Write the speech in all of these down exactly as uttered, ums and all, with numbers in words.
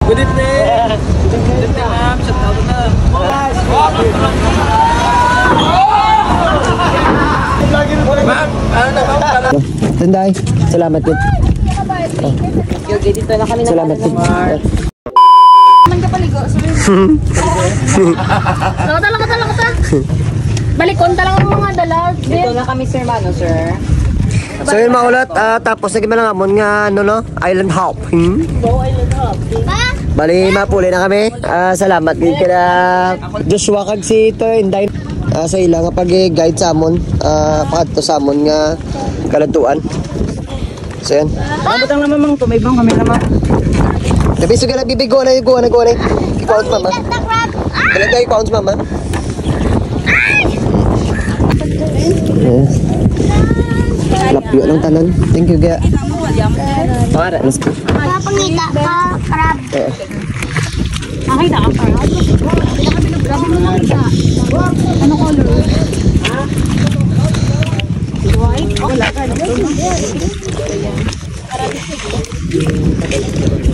Good evening. Good evening, ma'am. Shout out na. Ma'am, ano na, ma'am? Tinday, salamat gid. Okay, dito na kami. Salamat gid. Nang kapaligo, sorry. Lakata, lakata, lakata. Balikon ta lang ang mga dala. Dito na kami, sir, mano, sir. So yun, mga ulot, ah, tapos na gid man ang amon nga, ano, no? Island hopping. Bali, mapuli na kami. Ah, salamat gid kila Joshua kag si Toy Inday, ah, sa ila nga pag-guide sa amon, ah, paadto sa amon nga kaladtuan. So, yan. Dapat ang naman, mang, tumibang kami naman. Tabi, sige na, bibi, go na, go na, go na. Ikaw, mama. Talaga, ikaw, mama. Yes. Lapyo ng tanan. Thank you, Gaya. Para. Papangita ka, crab. Okay na, crab. Grabe mo lang siya. Ano color? White? Oh, wala ka.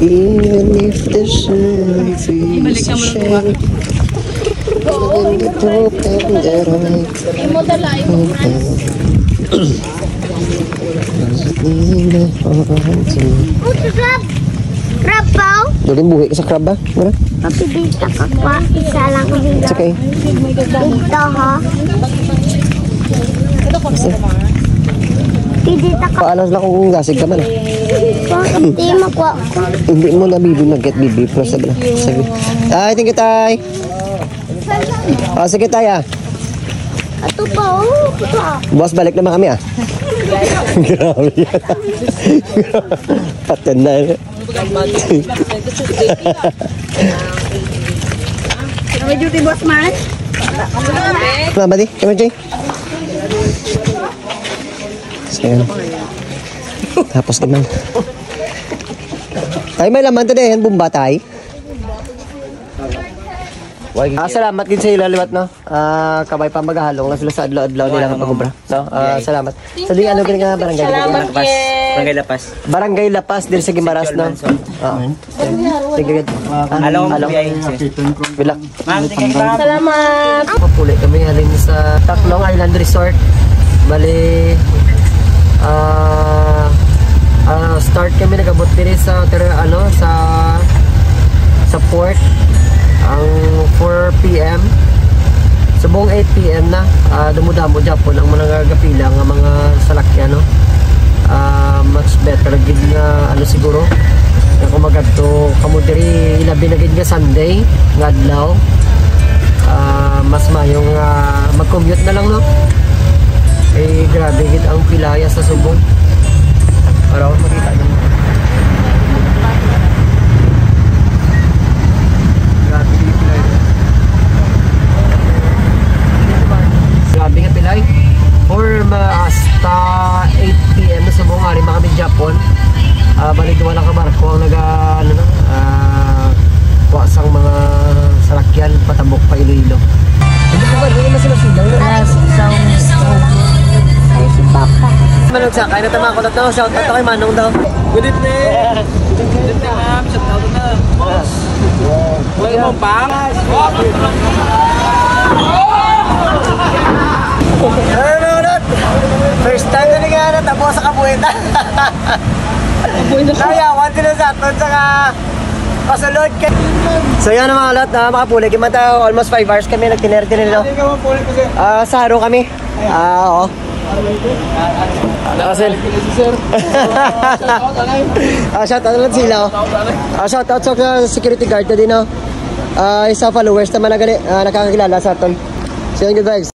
Even if the sun feels ashamed, even the hope and the right. Crab! Crab, pao? Dali, buhi ka sa crab, ba? Mara? Pipita ka pa, isa lang ang hilaw. It's okay. Dito, ha? Pipita ka. Paalas lang kung gasig ka man, ah. Hindi makuha ko. Hindi mo na, bibi, mag-get, bibi. Plus, sabi na. Sabi. Ay, thank you, Tay. Ah, sige, Tay, ah. Ato pa, oh. Ito, ah. Boss, balik naman kami, ah. Grabe. Patay na, eh. May duty, boss man? Mama, di? Kami, Jay? So, yun. Tapos naman. Ay, may laman to, Day. Yan, bomba, Tay. Ah, salamat gid sa ila liwat, no? Ah, kabay pa, magahalong lang sila sa adlaw-adlaw nila nga pag-obra. No? Ah, salamat. Sa di, ano, gani nga barangay? Salamat, Barangay Lapas. Barangay Lapas, diri sa Gimaras, no? Oo. Sige, good. Along, along. Good luck. Ma'am, sige, ma'am. Salamat. Mapuli kami halin sa Tacloban Island Resort. Bali, ah, ah, start kami nag-abot diri sa ter-, ano, sa, sa port ang four p.m. Subong eight p.m. na, ah, damo-damo gyapon ang mga gapila nga mga salakyan, no? Ah, much better gid nga, ano, siguro, nga kung magadto kamo diri, ilabi na gid nga Sunday nga adlaw, ah, mas mayo nga mag-commute na lang, no? Eh, grabe gid ang pilaya sa Subong. Para makita nyo. Grabe gid ang pilaya. Grabe nga pilay. Or ma-, hasta eight p.m. na Subong, ari man kami Japon. Ah, bali, duha lang ka barko ang naga, ano na, ah, kuha sang mga salakyan, patabok pa Iloilo. Hindi ko ba, hindi naman sila silaw. Ay, si Papa. Manugsakay na tama ko na to. Shout out kay Manong daw. Good evening. Good evening, ma'am. Shout out na. Boss. Wala mo, pang? Ano, ano, ano? First time na ni nga natabo sa kabuhitan. Kabuhitan. Nayawan sila sa aton sa ka-, pasulod kay. So, yan ang mga lot, ah, makapuli. Kaya mata, almost five hours kami nagtineri-tineri, no? Hindi ka mapuli kasi. Ah, sa Haro kami. Ah, oo. Ano, sir? Sir. Ah, shout out lang sila, oh. Ah, shout out sa security guard na din, oh. Ah, isa followers naman na gali, ah, nakakakilala sa aton. So, yun, good vibes.